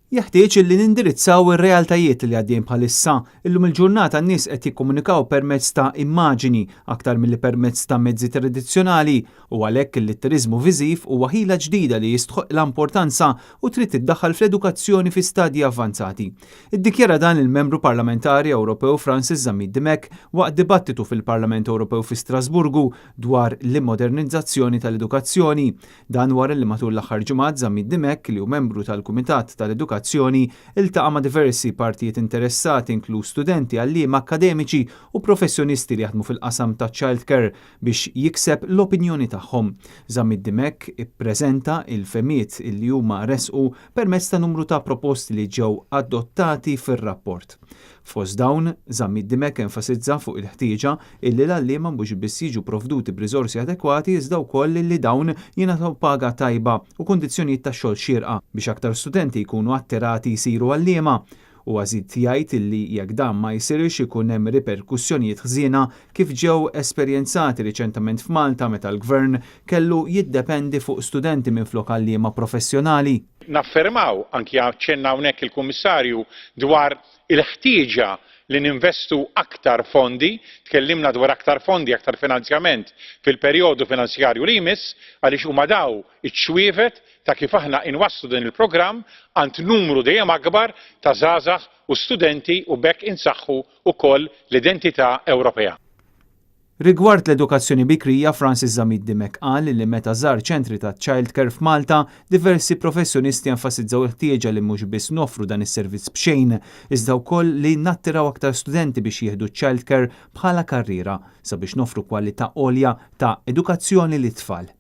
Jeħtieġ li nindirizzaw ir-realtajiet li għaddejjin bħalissa. Illum il-ġurnata n-nies qed jikkomunikaw permezz ta' immaġini aktar milli permezz ta' mezzi tradizzjonali u għalhekk il-litteriżmu viżiv huwa ħila ġdida li jistħoqqilha importanza u trid tiddaħħal fl-edukazzjoni fi stadji avvanzati. Iddikjara dan il-Membru Parlamentari Ewropew Francis Zammit Dimech waqt dibattitu fil-Parlament Ewropew fi Strasburgu dwar l-immodernizzazzjoni tal-edukazzjoni. Dan wara li matul l-aħħar ġimgħat Zammit Dimech, li hu membru tal-Kumitat tal-Edukazzjoni, iltaqa' ma' diversi partijiet interessati inkluż studenti, għalliema, akkademiċi u professjonisti li jaħdmu fil-qasam taċ-child care biex jikseb l-opinjoni tagħhom. Zammit Dimech ippreżenta l-fehmiet li huma ressqu permezz ta' numru ta' proposti li ġew adottati fir-rapport. Fost dawn, Zammit Dimech enfasizza fuq il-ħtieġa illi l-għalliema mhux biss jiġu provduti b'riżorsi adekwati iżda wkoll illi dawn jingħataw paga tajba u kundizzjonijiet tax-xogħol xierqa biex aktar studenti jkunu attirati jsiru għalliema. Huwa żied jgħid illi jekk dan ma jsirx ikun hemm riperkussjonijiet ħżiena kif ġew esperjenzati riċentament f'Malta meta l-Gvern kellu jiddependi fuq studenti minflok għalliema professjonali. Naffermaw, anki aċċenna hawnhekk il-Kummissarju dwar il-ħtieġa li ninvestu aktar fondi, tkellimna dwar aktar fondi, aktar finanzjament fil-perjodu finanzjarju li jmiss, għaliex huma daw iċ-ċwievet ta' kif aħna inwasslu din il-programm għand numru dejjem akbar ta' żgħażagħ u studenti u b'hekk insaħħu wkoll l-identità Ewropea. Rigward l-edukazzjoni bikrija, Francis Zammit Dimech qal li meta żar ċentri ta' child care f'Malta, diversi professjonisti enfasizzaw il-ħtieġa li mhux biss noffru dan is-servizz b'xejn, iżda wkoll li nattiraw aktar studenti biex jieħdu child care bħala karriera sabiex noffru kwalità għolja ta' edukazzjoni lit-tfal.